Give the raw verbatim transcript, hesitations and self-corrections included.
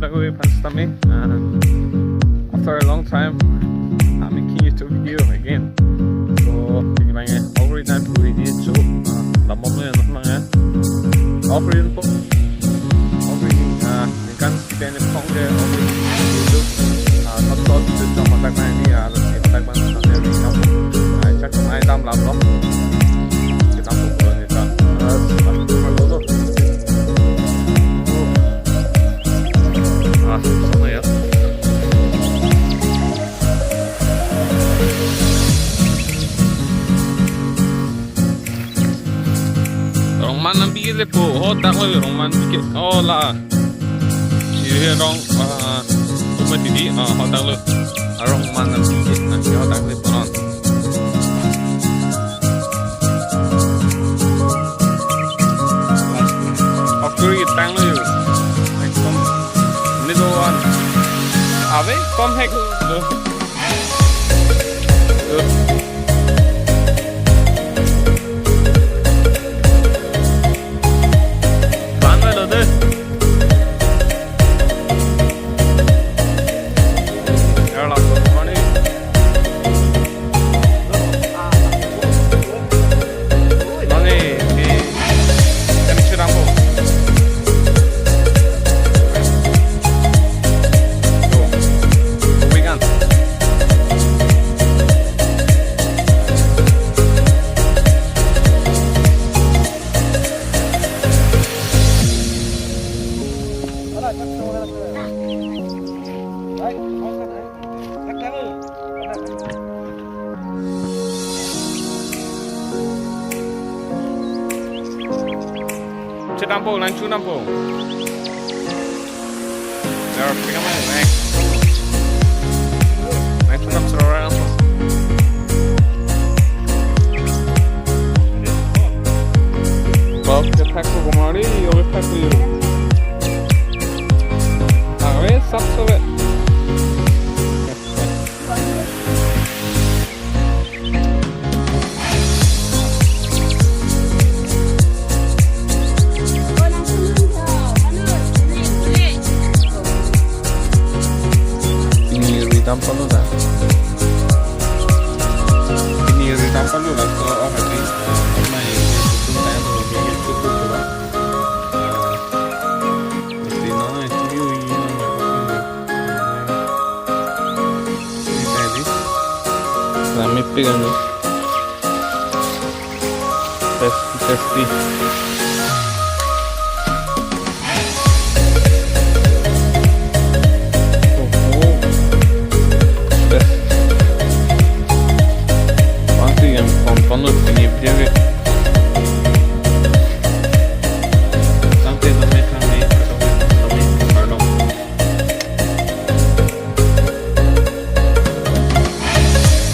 Hello, friends, tami. Uh, after a long time, I'm making YouTube video again. So, pini abang ke, already time to ready so, uh, damom le, ano abang ke. Already po, already, uh, kan kita ni pong ke, already YouTube, uh, not so to jump attack na ni, uh, attack man sa ni, uh, check my dam lam lo. Kita po ni ta. Uh, Ah, sana ya. Rongman nang bikit le po, hadak lo rongman bikit. Oh la. Siri rong, ah, cuma didi, ah, hadak lo. Rongman nang bikit, nang hadak le po non. Oke, tang lo yuk. Ekdom middle one. Ave, kom hek. Tuh. Tuh. Pan lo tuh. Hello, good morning. Mane, eh, kami sudah po. Tuh. Weekend. Chet dampo, lang chu dampo. There are three of them, eh? Lang chu dam sura dampo. Bak ke thak ko kumari, yo ke thak ko yo. Ave, sap sap. Pini ridam palu da. Pini ridam palu da. So, oh, hati. Mai, tum tayo, tum tayo, tum tayo. Rame pe kan. Tasty, tasty. Oh, oh. Best. Pasti yang tonton lo ini dia ke.